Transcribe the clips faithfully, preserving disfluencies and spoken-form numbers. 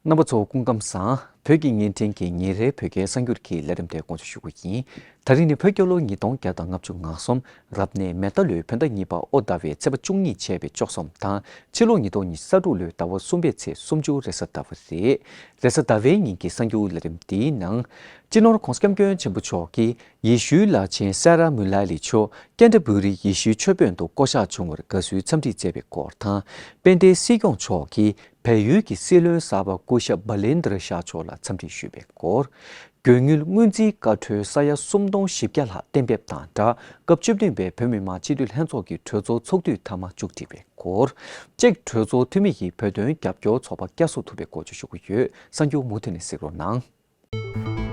རྣམ་པ་ཚོ་སྐུ་ཁམས་བཟང་། བོད་ཀྱི་བརྙན་འཕྲིན་གྱི་ཉིན་རེའི་བོད་སྐད་གསར་འགྱུར་གྱི་ལས་རིམ་དེ་སྐོང་ཚོགས་ཞུ་གི་ཡིན། ད་རིང་ནི་བོད་རྒྱལ་ལོ་ཉིས་སྟོང་བརྒྱ་དང་ལྔ་བཅུ་ང་གསུམ་རབ་གནས་མེ་རྟ་ལོའི་བོད་ཟླ་གཉིས་པ་ཨོ་ཟླ་བའི་ཚེས་པ་བཅུ་གཉིས་བྱས་པའི་བཅུ་གསུམ་དང་། ཕྱི་ལོ་ཉིས་སྟོང་ཉི་ཤུ་རྩ་དྲུག་ལོའི་ཟླ་བ་གསུམ་པའི་ཚེས་སུམ་ཅུ་རེས་གཟའ་ཟླ་བ་རེད། རེས་གཟའ་ཟླ་བའི་ཉིན་གྱི་གསར་འགྱུར་ལས་རིམ་འདིའི་ནང་། སྤྱི་ནོར་༧གོང་ས་༧སྐྱབས་མགོན་ཆེན་པོ་མཆོག་གིས་ཡེ་ཤུའི་བླ་ཆེན་སེ་ར་མུ་ལ་ལི་མཆོག་ཀེན་ཏ་བུ་རི་ཡེ་ཤུའི་ཆོས་དཔོན་དུ་བསྐོ་གཞག་བྱུང་བར་དགའ་བསུའི་འཚམས་འདྲི་བསྩལ་བའི་སྐོར་དང་། དཔལ་ལྡན་སྲིད་སྐྱོང་མཆོག་གིས་བལ་ཡུལ་གྱི་སྲིད་བློན་གསར་པ་སྐུ་ཞབས་བྷ་ལིན་དྲ་ཤཱ་མཆོག་ལ་འཚམས་འདྲི་ཞུས་པའི་སྐོར། དགོས་དངུལ་སྔོན་རྩིས་བཀའ་འཁྲོལ་ས་ཡ་སུམ་སྟོང་བཞི་བརྒྱ་ལྷག་གཏན་འབེབས་དང་སྦྲགས། སྐབས་བཅུ་བདུན་པའི་བོད་མི་མང་སྤྱི་འཐུས་ལྷན་ཚོགས་ཀྱི་གྲོས་ཚོགས་ཚོགས་དུས་མཐའ་མ་མཇུག་སྒྲིལ་བའི་སྐོར། ཅེཀ་གྲོས་ཚོགས་འཐུས་མི་ཡིས་བོད་དོན་རྒྱབ་སྐྱོར་ཚོགས་པ་བསྐྱར་གསོ་ཐུབ་པའི་སྐོར་བཅས་ཞུ་གི་ཡོད། གསར་འགྱུར་མུ་མཐུད་ནས་གཟིགས་རོགས་གནང་།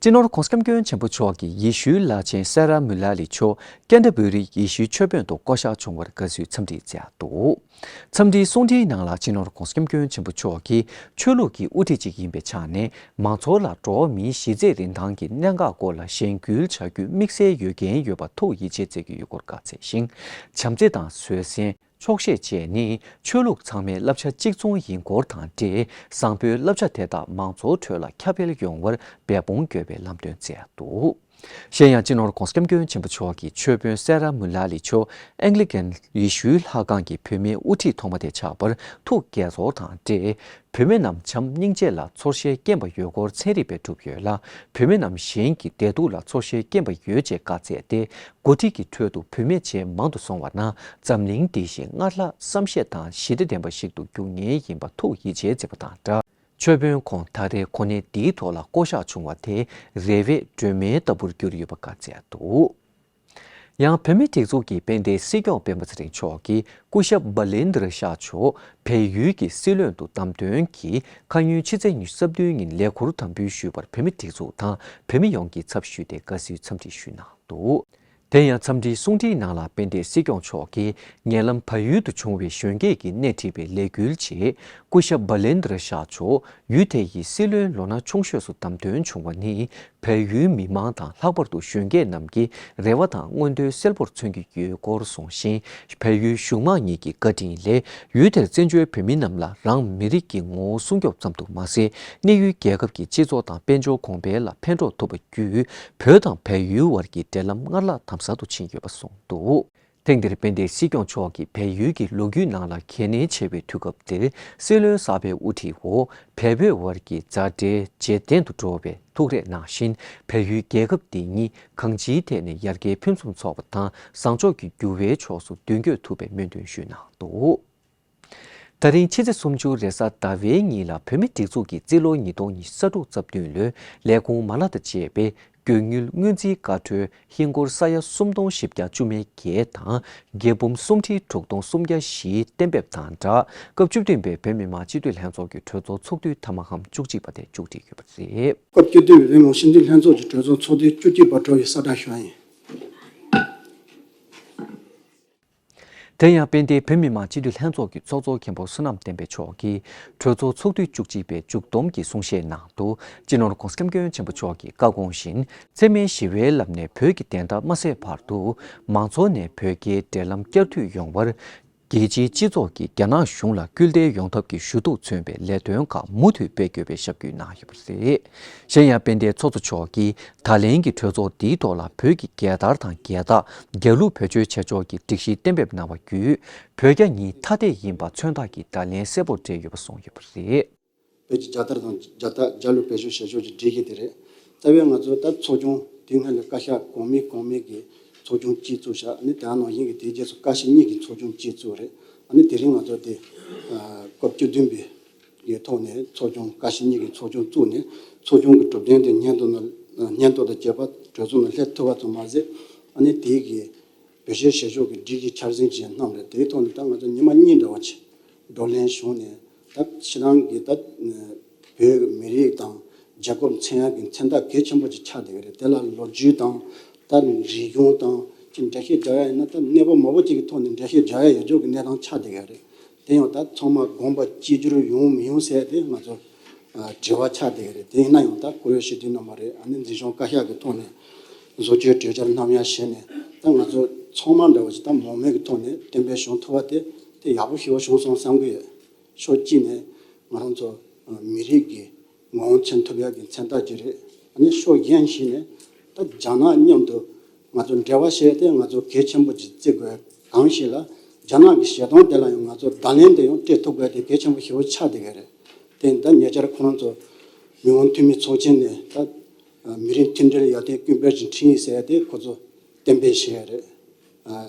སྤྱི་ནོར་༧གོང་ས་༧སྐྱབས་མགོན་ཆེན་པོ་མཆོག་གིས་ཡེ་ཤུའི་བླ་ཆེན་སེ་ར་མུ་ལ་ལི་མཆོག་ཀེན་ཏ་བུ་རི་ཡེ་ཤུའི་ཆོས་དཔོན་དུ་བསྐོ་གཞག་བྱུང་བར་དགའ་བསུའི་འཚམས་འདྲི་བསྩལ་འདུག། འཚམས་འདྲིའི་གསུང་འཕྲིན་ནང་ལ་སྤྱི་ནོར་༧གོང་ས་༧སྐྱབས་མགོན་ཆེན་པོ་མཆོག་གིས་ཆོས་ལུགས་ཀྱི་དབུ་ཁྲིད་ཅིག་ཡིན་པའི་ཆ་ནས། མང་ཚོགས་ལ་འགྲོ་བ་མིའི་གཞི་རྩའི་རིན་ཐང་གི་གནད་འགག་སྐོར་ལ་གཞེན་སྐུལ་བྱ་རྒྱུའི་དམིགས་བསལ་ཡོད་མཁན་ཡོད་པར་ཐུགས་ཡིད་ཆེས་མཛད་ཀྱི་ཡོད་སྐོར་བཀའ་སྩལ་ཞིང་། བྱམས་བརྩེ་དང་བཟོད་བསྲན། ཆོག་ཤེས་བཅས་ནི་ཆོས་ལུགས་ཚང་མའི་བསླབ་བྱ་གཅིག་མཚུངས་ཡིན་སྐོར་དང་འབྲེལ། བཟང་པོའི་བསླབ་བྱ་དེ་དག་མང་ཚོགས་ཁྲོད་ལ་ཁྱབ་སྤེལ་ཡོང་བར་འབད་འབུངས་དགོས་པའི་ལམ་སྟོན་མཛད་འདུག། གཞན་ཡང་སྤྱི་ནོར་༧གོང་ས་༧སྐྱབས་མགོན་ཆེན་པོ་མཆོག་གིས་ཆོས་དཔོན་སེ་ར་མུ་ལ་ལི་མཆོག་ཨེང་ལི་ཀན་ཡེ་ཤུའི་ལྷ་ཁང་གི་བོད་མིའི་དབུ་ཁྲིད་ཐོག་མ་དེ་ཆགས་པར་ཐུགས་དགྱེས་ཚོར་དང་འབྲེལ། བོད་མི་རྣམས་བྱམས་སྙིང་རྗེ་ལ་ཚོར་ཤེས་སྐྱེན་པ་ཡོད་སྐོར་ཚན་རིག་པས་གྲུབ་ཡོད་ལ། བོད་མི་རྣམས་གཞན་གྱི་བདེ་སྡུག་ལ་ཚོར་ཤེས་སྐྱེན་པ་ཡོད་ཅེས་བཀའ་སྩལ་ཏེ། འགོ་ཁྲིད་ཀྱི་ཁྲོད་དུ་བུད་མེད་ཇེ་མང་དུ་སོང་བ་ན། འཛམ་གླིང་འདི་བཞིན་སྔར་ལྷག་བསམ་ཤེས་དང་ཞི་བདེ་ལྡན་པ་ཞིག་ཏུ་འགྱུར་ངེས་ཡིན་པ་ཐུགས་ཡིད་ཆེས་མཛད་པ་དང་སྦྲགས། ཆོས་དཔོན་ཁོང་ད་རེས་གོ་གནས་འདིའི་ཐོག་ལ་བསྐོ་གཞག་བྱུང་བ་དེ་རེ་བའི་སྒྲོན་མེ་ལྟ་བུར་གྱུར་ཡོད་པ་བཀའ་སྩལ་འདུག། ཡང་བོད་མིའི་སྒྲིག་འཛུགས་ཀྱི་དཔལ་ལྡན་སྲིད་སྐྱོང་སྤེན་པ་ཚེ་རིང་མཆོག་གིས་སྐུ་ཞབས་བྷ་ལིན་དྲ་ཤཱ་མཆོག་བལ་ཡུལ་གྱི་སྲིད་བློན་དུ་བདམས་ཐོན་གྱིས། ཁ་ཉིན་ཕྱི་ཚེས་ཉི་ཤུ་རྩ་བདུན་ཉིན་ལས་འཁུར་དམ་འབུལ་ཞུས་པར་བོད་མིའི་སྒྲིག་འཛུགས་དང་བོད་མི་ཡོངས་ཀྱི་ཚབ་ཞུས་ཏེ་དགའ་བསུའི་འཚམས་འདྲི་ཞུས་གནང་འདུག། དེ་ཡང་འཚམས་འདྲིའི་གསུང་འཕྲིན་ནང་ལ་དཔལ་ལྡན་སྲིད་སྐྱོང་མཆོག་གིས། ཉེ་ལམ་བལ་ཡུལ་དུ་བྱུང་བའི་གཞོན་སྐྱེས་ཀྱིས་སྣེ་ཁྲིད་པའི་ལས་འགུལ་ཆེད། སྐུ་ཞབས་བྷ་ལིན་དྲ་ཤཱ་མཆོག་ཡུལ་དེ་ཡི་སྲིད་བློན་ལོ་ན་ཆུང་ཤོས་སུ་བདམས་ཐོན་བྱུང་བ་ནི། བལ་ཡུལ་མི་མང་དང་ལྷག་པར་དུ་གཞོན་སྐྱེས་རྣམས་ཀྱི་རེ་བ་དང་མངོན་འདོད་གསལ་པོར་མཚོན་གྱི་ཡོད་སྐོར་གསུངས་ཤིང་། བལ་ཡུལ་གཞུང་མང་གཉིས་ཀྱི་བཀའ་དྲིན་ལས། ཡུལ་དེར་བཙན་བྱོལ་བོད་མི་རྣམས་ལ་རང་མི་རིགས་ཀྱི་ངོ་བོ་སྲུང་སྐྱོབ་ཙམ་དུ་མ་ཟད། གནས་ཡུལ་རྒྱལ་ཁབ་ཀྱི་སྤྱི་ཚོགས་དང་དཔལ་འབྱོར་གོང་འཕེལ་ལ་ཕན་གྲོགས་ཐུབ་པ་བརྒྱུད། བོད་དང་བལ་ཡུལ་བར་གྱི་འབྲེལ་ལམ་སྔར་ལྷག་དམ་ཟབ་ཏུ་ཕྱིན་ཡོད་པ་གསུངས་འདུག། ཐེངས་འདིར་དཔལ་ལྡན་སྲིད་སྐྱོང་མཆོག་གིས་བལ་ཡུལ་གྱི་ལོ་རྒྱུས་ནང་ལ་གལ་གནད་ཆེ་བའི་དུས་སྐབས་འདིར། སྲིད་བློན་གསར་པའི་དབུ་ཁྲིད་འོག་བལ་བོད་བར་གྱི་མཛའ་འབྲེལ་ཇེ་བརྟན་དུ་འགྲོ་བའི་ཐུགས་རེ་གནང་བཞིན། བལ་ཡུལ་རྒྱལ་ཁབ་འདི་གཉིས་གང་ཅིའི་ཐད་ནས་ཡར་རྒྱས་ཕུན་སུམ་ཚོགས་པ་དང་། བཟང་ཕྱོགས་ཀྱི་འགྱུར་བའི་ཕྱོགས་སུ་མདུན་སྐྱོད་ཐུབ་པའི་སྨོན་འདུན་ཞུས་གནང་འདུག། ད་རིང་ཕྱི་ཚེས་སུམ་ཅུ་རེས་གཟའ་ཟླ་བའི་ཉིན་ལ་བོད་མིའི་སྒྲིག་འཛུགས་ཀྱི་རྩིས་ལོ་ཉིས་སྟོང་ཉི་ཤུ་རྩ་དྲུག་རྩ་བདུན་ལོའི་ལས་ཁུངས་མ་ལག་དང་བཅས་པའི་དགོས་དངུལ་སྔོན་རྩིས་བཀའ་འཁྲོལ་ཧིན་སྒོར་ས་ཡ་སུམ་སྟོང་བཞི་བརྒྱ་བཅུ་མེད་བརྒྱད་དང་། རྒྱལ་འབུམ་སུམ་ཁྲི་དྲུག་སྟོང་སུམ་བརྒྱ་བཞི་གཏན་འབེབས་དང་སྦྲགས། སྐབས་བཅུ་བདུན་པའི་བོད་མི་མང་སྤྱི་འཐུས་ལྷན་ཚོགས་ཀྱི་གྲོས་ཚོགས་ཚོགས་དུས་མཐའ་མ་ཁམས་བཅུ་གཅིག་པ་དེ་མཇུག་སྒྲིལ་ཡོད་པ་རེད། སྐབས་བཅུ་བདུན་པའི་བོད་མི་མང་སྤྱི་འཐུས་ལྷན་ཚོགས་ཀྱི་གྲོས་ཚོགས་ཚོགས་དུས་བཅུ་གཅིག་པ་གྲོལ་བའི་གསལ་བསྒྲགས་ཞུ་བ་ཡིན། དེ་ཡང་དཔལ་ལྡན་བོད་མི་མང་སྤྱི་འཐུས་ལྷན་ཚོགས་ཀྱི་ཚོགས་གཙོ་མཁན་པོ་བསོད་ནམས་བསྟན་འཕེལ་མཆོག་གིས་གྲོས་ཚོགས་ཚོགས་དུས་བཅུ་གཅིག་པའི་མཇུག་བསྡོམས་ཀྱི་གསུང་བཤད་ནང་དུ། སྤྱི་ནོར་༧གོང་ས་༧སྐྱབས་མགོན་ཆེན་པོ་མཆོག་གི་བཀའ་དགོངས་བཞིན། འཚེ་མེད་ཞི་བའི་ལམ་ནས་བོད་ཀྱི་བདེན་མཐའ་མ་གསལ་བར་དུ། མང་ཚོགས་ནས་བོད་རྒྱའི་འབྲེལ་ལམ་བསྐྱར་མཐུད་ཡོང་བར། རྒྱལ་སྤྱིའི་སྤྱི་ཚོགས་ཀྱིས་རྒྱ་ནག་གཞུང་ལ་སྐུལ་འདེད་ཡོང་ཐབས་ཀྱི་ཞུ་གཏུག་མཚོན་པའི་ལས་དོན་ཁག་མུ་མཐུད་སྤེལ་དགོས་པའི་ཞབས་སྐུལ་གནང་ཡོད་པ་རེད། གཞན་ཡང་དཔལ་ལྡན་ཚོགས་གཙོ་མཆོག་གིས་ད་ལན་གྱི་གྲོས་ཚོགས་འདིའི་ཐོག་ལ་བོད་ཀྱི་རྒྱལ་དར་དང་རྒྱལ་རྟགས། རྒྱ་ལུགས་བེད་སྤྱོད་བྱེད་ཕྱོགས་ཀྱི་སྒྲིག་གཞི་གཏན་འབེབས་གནང་བ་བརྒྱུད། བོད་རྒྱ་གཉིས་ཐ་དད་ཡིན་པ་མཚོན་རྟགས་ཀྱི་བརྡ་ལན་གསལ་པོར་སྤྲད་ཡོད་པ་གསུངས་ཡོད་པ་རེད། བོད་ཀྱི་རྒྱལ་དར་དང་རྒྱལ་རྟགས་རྒྱ་ལུགས་བེད་སྤྱོད་བྱེད་ཕྱོགས་ཀྱི་སྒྲིག་གཞི་དེ་རེད། རྩ་བའི་ང་ཚོ་ད་ཚོགས་ཆུང་དེའི་སྔོན་ལ་བཀའ་ཤག་གོང་མའི་གོང་མའི་གི་ཚོགས་ཆུང་གཅིག་བཙུགས་བཞག་ཨ་ནི་དེའི་ནང་བཞིན་གྱི་དེའི་རྗེས་སུ་བཀའ་སྤྱི་གཉིས་ཀྱི་ཚོགས་ཆུང་གཅིག་བཙུགས་རེད། ཨ་ནི་དེ་རིང་ང་ཚོ་དེ་སྐབས་བཅུ་བདུན་པའི་གི་ཐོག་ནས་ཚོགས་ཆུང་བཀའ་སྤྱི་གཉིས་ཀྱི་ཚོགས་ཆུང་བཙུགས་ནས་ཚོགས་ཆུང་གི་གྲུབ་དོན་དེ་སྙན་ཐོ་ནང་སྙན་ཐོ་དང་བཅས་པ་གྲོས་ཚོགས་ནང་སླེབས་ཐུབ་པ་ཙམ་མ་ཟད། ཨ་ནི་དེའི་གི་བེད་སྤྱོད་བྱེད་ཕྱོགས་ཀྱི་སྒྲིག་གཞི་འཆར་ཟིན་ཅིག་བསྣམས་རེད། དེའི་ཐོག་ནས་ད་ང་ཚོ་ཉི་མ་གཉིས་འདྲ་བ་ཅིག་བགྲོ་གླེང་བྱུང་ནས། ད་ཕྱི་ནང་གི་ད་བོད་མི་རིགས་དང་རྒྱལ་ཁབ་མཚོན་ཡག་གི་མཚོན་རྟགས་གལ་ཆེན་པོ་ཅིག་ཆགས་བསྡད་ཀྱི་རེད། དེ་ལ་ལོ་རྒྱུས་དང་ད་རིག་གཞུང་དང་ ཅིག་འགྲེལ་བཤད་རྒྱག་ཡ་ཡིན་ན་ད་གནས་བབ་མང་པོ་ཅིག་གི་ཐོག་ནས་འགྲེལ་བཤད་རྒྱག་ཡ་ཡོད་རྒྱུ་གི་གནས་སྟངས་ཆགས་བསྡད་ཡོད་རེད། དེ་ཡང་ད་ཚང་མ་དགོངས་པ་གཅིག་གྱུར་ཡོང་མི་ཡོང་ཟེར་ཡ་དེ་ང་ཚོ་ཨ་དྲི་བ་ཆགས་བསྡད་ཡོད་རེད། དེ་ཡིན་ན་ཡང་ད་བཀུར་འོས་སྤྱི་འཐུས་རྣམ་པ་རེད། ཨ་ནི་འཛིན་སྐྱོང་བཀའ་ཤག་གི་ཐོག་ནས་བཟོ་བཅོས་གྲོས་འཆར་རྣམ་གཞག་བྱས་ནས་ད་ང་ཚོ་ཚང་མ་འདྲ་བོ་ཅིག་ད་མང་མོས་ཀྱི་ཐོག་ནས་གཏན་འབེབས་བྱུང་ཐུབ་པ་དེ་དེ་ཡག་པོ་ཞེ་པོ་བྱུང་སོང་བསམ་གྱི་ཡོད། ཕྱོགས་གཅིག་ནས་ང་རང་ཚོ་མི་རིགས་ཀྱི་ངོ་བོ་མཚོན་ཐུབ་ཡག་གི་མཚན་རྟགས་ཅིག་རེད། ཨ་ནི་ཕྱོགས་གཞན་ཞིག་ནས་ད་རྒྱ་ནག་མཉམ་དུ་ང་ཚོ་འབྲེལ་བ་བྱས་ཏེ་ང་ཚོ་གལ་ཆེན་པོ་ཅིག་བརྩི་དགོས་གང་ཞིག་ལ། རྒྱ་ནག་གི་ཞལ་གདམས་དེ་ལ་ཡང་ང་ཚོ་བརྡ་ལན་དེ་ཡང་སྤྲད་ཐུབ་དགོས་དེ་གལ་ཆེན་པོ་ཞེ་པོ་ཆགས་བསྡད་ཀྱི་རེད། དེ་ད་ཉེ་ཆར་ཁོ་རང་ཚོ་མི་དབང་འཐུས་མི་ཚོགས་ཆེན་ནས་ད་མི་རིགས་མཐུན་སྒྲིལ་ཡར་ཐོན་སྐུལ་སྤེལ་གྱི་ཁྲིམས་ཡིག་ཟེར་ཡ་དེ་ཁོ་ཚོ་གཏན་འབེབས་བྱས་ཡ་རེད།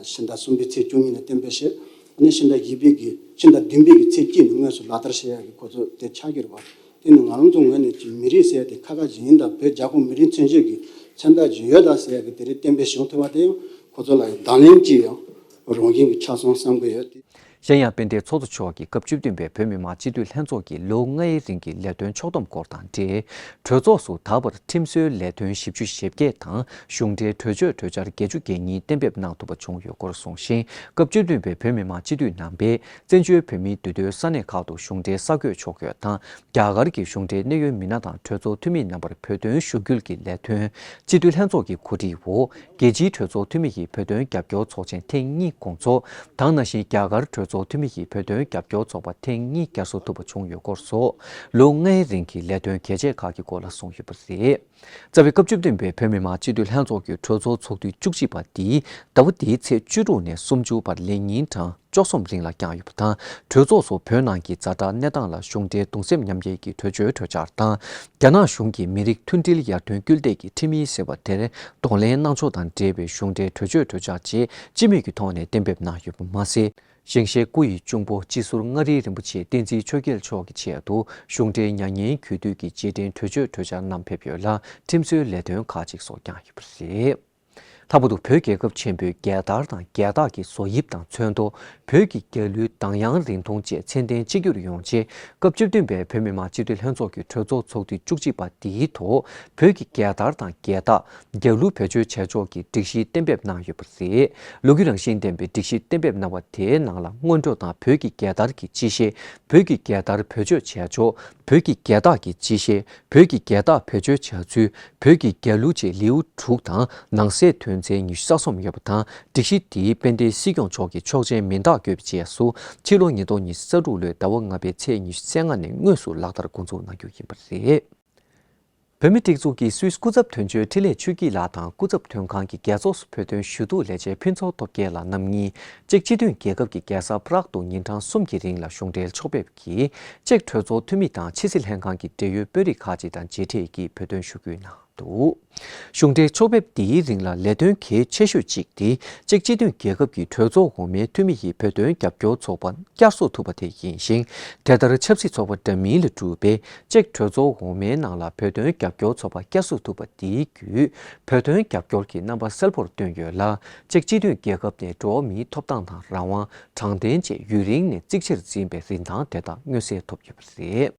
ཕྱི་ཟླ་གསུམ་པའི་ཚེས་བཅུ་གཉིས་ནས་གཏན་འབེབས་བྱས། ཨ་ནི་ཕྱི་ཟླ་བཞི་པའི་གི་ཕྱི་ཟླ་བདུན་པའི་གི་ཚེས་གཅིག་ནས་དངོས་སུ་ལག་བསྟར་བྱེད་ཡ་གི་ཁོ་ཚོ་དེ་ཆགས་ཀྱི་རེད་པ། དེ་ནི་ང་རང་ཚོ་ངོས་ནས་ཀྱི་མི་རིགས་ཟེར་ཡ་དེ་ཁ་ཁ་ཅིག་ཡིན་ད་བོད་རྒྱལ་ཁབ་མི་རིགས་མཚོན་བྱེད་ཀྱི་མཚན་རྟགས་ཅིག་ཡོད་ད་ཟེར་ཡ་གི་དེ་རིགས་གཏན་འབེབས་བྱུང་ཐུབ་པ་དེ་ཡང་ཁོ་ཚོ་ལ་ཡང་བརྡ་ལན་ཅིག་ཡང་རང་བཞིན་གྱི་ཆགས་སོང་བསམ་གྱི་ཡོད་དེ། གཞན་ཡང་དཔལ་ལྡན་ཚོགས་གཙོ་མཆོག་གིས་སྐབས་བཅུ་བདུན་པའི་བོད་མི་མང་སྤྱི་འཐུས་ལྷན་ཚོགས་ཀྱི་ལོ་ལྔའི་རིང་གི་ལས་དོན་ཕྱོགས་བསྡོམས་སྐོར་དང་འབྲེལ། གྲོས་ཚོགས་སུ་ད་བར་ཁྲིམས་བཟོའི་ལས་དོན་བཞི་བཅུ་ཞེ་བརྒྱད་དང་གཞུང་འབྲེལ་གྲོས་ཆོད་གྲོས་འཆར་བརྒྱད་ཅུ་གྱ་གཉིས་གཏན་འབེབས་གནང་ཐུབ་པ་བྱུང་ཡོད་སྐོར་གསུངས་ཤིང་། སྐབས་བཅུ་བདུན་པའི་བོད་མི་མང་སྤྱི་འཐུས་རྣམ་པས་བཙན་བྱོལ་བོད་མིའི་འདུས་སྡོད་ས་གནས་ཁག་ཏུ་གཞུང་འབྲེལ་གསར་འགོད་ཕྱོགས་བསྐྱོད་དང་། རྒྱ་གར་གྱི་གཞུང་འབྲེལ་གནད་ཡོད་མི་སྣ་དང་གྲོས་ཚོགས་འཐུས་མི་རྣམ་པར་བོད་དོན་ཞུ་སྐུལ་གྱི་ལས་དོན། སྤྱི་འཐུས་ལྷན་ཚོགས་ཀྱི་གོ་སྒྲིག་འོག་རྒྱལ་སྤྱིའི་གྲོས་ཚོགས་འཐུས་མི་ཡི་བོད་དོན་རྒྱབ་སྐྱོར་ཚོགས་ཆེན་ཐེངས་གཉིས་སྐོང་ཚོགས་དང་། ནང་བཞིན་རྒྱ་གར་གྲོས་ཚོགས་འཐུས་མི་ཡི་བོད་དོན་རྒྱབ་སྐྱོར་ཚོགས་པ་ཐེངས་གཉིས་བསྐྱར་གསོ་ཐུབ་པ་བྱུང་ཡོད་སྐོར་སོགས། ལོ་ལྔའི་རིང་གི་ལས་དོན་གལ་ཆེ་ཁག་གི་སྐོར་ལ་གསུངས་ཡོད་པ་རེད། རྩ་བའི་སྐབས་བཅུ་བདུན་པའི་བོད་མི་མང་སྤྱི་འཐུས་ལྷན་ཚོགས་ཀྱི་གྲོས་ཚོགས་ཚོགས་དུས་བཅུ་གཅིག་པ་འདིས་ཟླ་བ་འདིའི་ཚེས་བཅུ་དྲུག་ནས་སུམ་ཅུ་བར་ལས་ཉིན་གྲངས་བཅུ་གསུམ་རིང་ལ་བསྐྱངས་ཡོད་པ་དང་། གྲོས་ཚོགས་སུ་བོད་ནང་གི་ཛ་དྲག་གནས་སྟངས་ལ་གཞུང་འབྲེལ་གདུང་སེམས་མཉམ་སྐྱེད་ཀྱི་གྲོས་ཆོད་གྲོས་འཆར་དང་། རྒྱ་ནག་གཞུང་གིས་མི་རིགས་མཐུན་སྒྲིལ་ཡར་ཐོན་སྐུལ་འདེད་ཀྱི་ཁྲིམས་ཡིག་ཟེར་བ་དེར་གདོང་ལེན་གནང་ཕྱོགས་དང་འབྲེལ་བའི་གཞུང་འབྲེལ་གྲོས་ཆོད་གྲོས་འཆར་བཅས་སྤྱི་མོས་ཀྱི་ཐོག་ནས་གཏན་འབེབས་གནང་ཡོད་པ་མ་ཟད། ཞིང་གཤེགས་སྐུ་ཡི་གཅུང་པོ་སྤྱི་ཟུར་མངའ་རིས་རིན་པོ་ཆེ་བསྟན་འཛིན་ཆོས་རྒྱལ་མཆོག་གི་ཆེད་དུ་གཞུང་འབྲེལ་མྱ་ངན་གུས་འདུད་ཀྱི་རྗེས་དྲན་གྲོས་ཆོད་གྲོས་འཆར་བསྣམས་ཕེབས་ཡོད་ལ། ཁྲིམས་བཟོའི་ལས་དོན་ཁག་ཅིག་སོགས་བསྐྱངས་ཡོད་པ་རེད། ལྷག་པར་དུ་བོད་རྒྱལ་ཁབ་ཆེན་པོའི་རྒྱལ་དར་དང་རྒྱལ་རྟགས་ཀྱི་བཟོ་དབྱིབས་དང་ཚོན་མདོག་བོད་ཀྱི་རྒྱལ་གླུའི་གདངས་དབྱངས་རིང་ཐུང་བཅས་ཚད་ལྡན་གཅིག་གྱུར་ཡོང་ཆེད། སྐབས་བཅུ་བདུན་པའི་བོད་མི་མང་སྤྱི་འཐུས་ལྷན་ཚོགས་ཀྱི་གྲོས་ཚོགས་ཚོགས་དུས་བཅུ་གཅིག་པ་འདིའི་ཐོག་བོད་ཀྱི་རྒྱལ་དར་དང་རྒྱལ་རྟགས། རྒྱལ་གླུ་བེད་སྤྱོད་བྱས་ཕྱོགས་ཀྱི་སྒྲིག་གཞི་གཏན་འབེབས་གནང་ཡོད་པ་རེད། ལོ་རྒྱུས་རང་བཞིན་ལྡན་པའི་སྒྲིག་གཞི་གཏན་འབེབས་གནང་བ་དེའི་ནང་ལ་སྔོན་འགྲོ་དང་བོད་ཀྱི་རྒྱལ་དར་གྱི་སྤྱི་གཞས། བོད་ཀྱི་རྒྱལ་དར་བེད་སྤྱོད་བྱས་ཕྱོགས། བོད་ཀྱི་རྒྱལ་རྟགས་ཀྱི་སྤྱི་གཞས། བོད་ཀྱི་རྒྱལ་རྟགས་བེད་སྤྱོད་བྱ་ཚུལ། བོད་ཀྱི་རྒྱལ་གླུ་བཅས་ལེའུ་དྲུག་དང་ནང་གསེས་དོན་ཚན་ཉི་ཤུ་རྩ་གསུམ་ཡོད་པ་དང་། སྒྲིག་གཞི་འདིའི་དཔལ་ལྡན་སྲིད་སྐྱོང་མཆོག་གི་ཆོག་མཆན་མིན་རྟགས་བཀོད་པའི་རྗེས་སུ་ཕྱི་ལོ་ཉིས་སྟོང་ཉི་ཤུ་རྩ་དྲུག་ལོའི་ཟླ་བ་ལྔ་པའི་ཚེས་ཉི་ཤུ་རྩ་ལྔ་ནས་དངོས་སུ་ལག་བསྟར་འགོ་འཛུགས་གནང་རྒྱུ་ཡིན་པ་རེད། བོད་མིའི་སྒྲིག་འཛུགས་ཀྱི་སུད་སི་སྐུ་ཚབ་དོན་གཅོད་འཕྲིན་ལས་ཆོས་སྐྱིད་ལགས་དང་སྐུ་ཚབ་དོན་ཁང་གི་རྒྱལ་ཚོགས་སུ་བོད་དོན་ཞུ་གཏུག་ལས་བྱེད་ཕུན་ཚོགས་སྟོབས་རྒྱལ་ལགས་རྣམ་གཉིས་ཅེཀ་སྤྱི་མཐུན་རྒྱལ་ཁབ་ཀྱི་རྒྱལ་ས་པ་རག་ཏུ་ཉིན་གྲངས་གསུམ་གྱི་རིང་ལ་གཞུང་འབྲེལ་ཕྱོགས་ཕེབས་ཀྱིས་ཅེཀ་གྲོས་ཚོགས་འཐུས་མི་དང་ཕྱི་སྲིད་ལྷན་ཁང་གི་འབྲེལ་ཡོད་དཔོན་རིགས་ཁག་ཅིག་དང་མཇལ་འཕྲད་ཀྱིས་བོད་དོན་ཞུ་སྐུལ་གནང་འདུག། གཞུང་འབྲེལ་ཕྱོགས་ཕེབས་འདིའི་རིང་ལ་ལས་དོན་གལ་ཆེ་ཤོས་གཅིག་དེ་ཅེཀ་སྤྱི་མཐུན་རྒྱལ་ཁབ་ཀྱི་གྲོས་ཚོགས་འོག་མའི་འཐུས་མི་ཡི་བོད་དོན་རྒྱབ་སྐྱོར་ཚོགས་པ་བསྐྱར་གསོ་ཐུབ་པ་དེ་ཡིན་ཞིང་། དེ་ལྟར་ཆབ་སྲིད་ཚོགས་པ་འདྲ་མིན་ལས་གྲུབ་པའི་ཅེཀ་གྲོས་ཚོགས་འོག་མའི་ནང་ལ་བོད་དོན་རྒྱབ་སྐྱོར་ཚོགས་པ་བསྐྱར་གསོ་ཐུབ་པ་དེའི་བརྒྱུད་བོད་དོན་རྒྱབ་སྐྱོར་གྱི་རྣམ་པ་གསལ་པོར་བཏོན་ཡོད་ལ། ཅེཀ་སྤྱི་མཐུན་རྒྱལ་ཁབ་ནས་འགྲོ་བ་མིའི་ཐོབ་ཐང་དང་རང་དབང་དྲང་བདེན་བཅས་ཡུན་རིང་ནས་གཙིགས་ཆེར་འཛིན་པའི་རིན་ཐང་དེ་དག་མངོན་གསལ་ཐོབ་ཡོད་པ་རེད།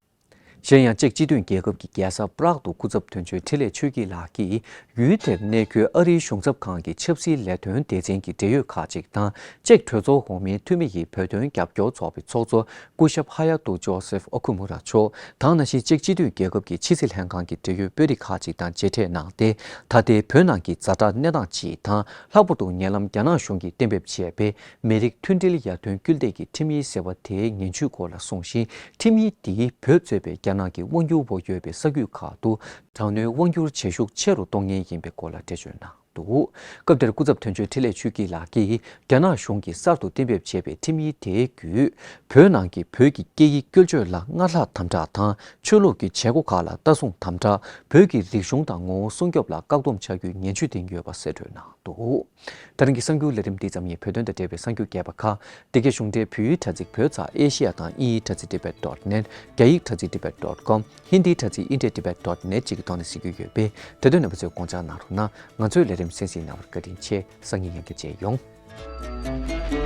གཞན་ཡང་ཅེཀ་སྤྱི་མཐུན་རྒྱལ་ཁབ་ཀྱི་རྒྱལ་ས་པ་རག་ཏུ་སྐུ་ཚབ་དོན་གཅོད་འཕྲིན་ལས་ཆོས་སྐྱིད་ལགས་ཀྱིས་ཡུལ་དེར་གནས་འཁོད་ཨ་རིའི་གཞུང་ཚབ་ཁང་གི་ཆབ་སྲིད་ལས་དོན་སྡེ་ཚན་གྱི་འབྲེལ་ཡོད་ཁག་ཅིག་དང་ཅེཀ་གྲོས་ཚོགས་འོག་མའི་འཐུས་མི་ཡི་བོད་དོན་རྒྱབ་སྐྱོར་ཚོགས་པའི་ཚོགས་གཙོ་སྐུ་ཞབས་ཧ་ཡ་ཏོ་ཇོ་སེབ་ཨོ་ཁུ་མུ་ར་མཆོག་དང་། ནང་བཞིན་ཅེཀ་སྤྱི་མཐུན་རྒྱལ་ཁབ་ཀྱི་ཕྱི་སྲིད་ལྷན་ཁང་གི་འབྲེལ་ཡོད་དཔོན་རིགས་ཁག་ཅིག་དང་མཇལ་འཕྲད་གནང་སྟེ། ད་ལྟའི་བོད་ནང་གི་ཛ་དྲག་གནས་སྟངས་སྤྱི་དང་། ལྷག་པར་དུ་ཉེ་ལམ་རྒྱ་ནག་གཞུང་གིས་གཏན་འབེབས་བྱས་པའི་མི་རིགས་མཐུན་སྒྲིལ་ཡར་ཐོན་སྐུལ་འདེད་ཀྱི་ཁྲིམས་ཡིག་ཟེར་བ་དེའི་ངན་ཇུས་སྐོར་ལ་གསུངས་ཤིང་། ཁྲིམས་ཡིག་འདིས་བོད་གཙོས་པའི་རྒྱ་ནག་གི་དབང་སྒྱུར་འོག་ཡོད་པའི་ས་ཁུལ་ཁག་ཏུ་དྲག་གནོན་དབང་སྒྱུར་བྱེད་ཤུགས་ཆེ་རུ་གཏོང་ངེས་ཡིན་པའི་སྐོར་ལ་འགྲེལ་བརྗོད་གནང་འདུག། སྐབས་དེར་སྐུ་ཚབ་དོན་གཅོད་འཕྲིན་ལས་ཆོས་སྐྱིད་ལགས་ཀྱིས། རྒྱ་ནག་གཞུང་གིས་གསར་དུ་གཏན་འབེབས་བྱས་པའི་ཁྲིམས་ཡིག་དེའི་བརྒྱུད། བོད་ནང་གི་བོད་ཀྱི་སྐད་ཡིག་བཀོལ་སྤྱོད་ལ་སྔར་ལྷག་དམ་དྲག་དང་། ཆོས་ལུགས་ཀྱི་བྱེད་སྒོ་ཁག་ལ་ལྟ་སྲུང་དམ་དྲག་བོད་ཀྱི་རིག་གཞུང་དང་ངོ་བོ་སྲུང་སྐྱོབ་ལ་བཀག་སྡོམ་བྱ་རྒྱུའི་ངན་ཇུས་འདིང་ཡོད་པ་གསལ་བཀྲོལ་གནང་འདུག། ད་རིང་གི་གསར་འགྱུར་ལས་རིམ་འདི་ཙམ་ཡིན། བོད་དོན་དང་འབྲེལ་བའི་གསར་འགྱུར་རྒྱས་པ་ཁག་འདི་གའི་གཞུང་འབྲེལ་བོད་ཡིག་དྲ་ཚིགས་བོད་ཙ་ཨེ་ཤེ་ཡ་དང་དབྱིན་ཡིག་དྲ་ཚིགས་tibet dot net། རྒྱ་ཡིག་དྲ་ཚིགས་tibet dot com། ཧིན་དིའི་དྲ་ཚིགས་hindi tibet dot com dot net་བཅས་ཀྱི་ཐོག་ནས་གཟིགས་རྒྱུ་ཡོད་པས། དེ་དོན་རྣམ་པ་ཚོས་དགོངས་འཇགས་གནང་རོགས་གནང་། ང་ཚོའི་ལས་རིམ་གསན་གཟིགས་གནང་བར་བཀའ་དྲིན་ཆེ། སང་ཉིན་ཡང་བསྐྱར་མཇལ་ཡོང་།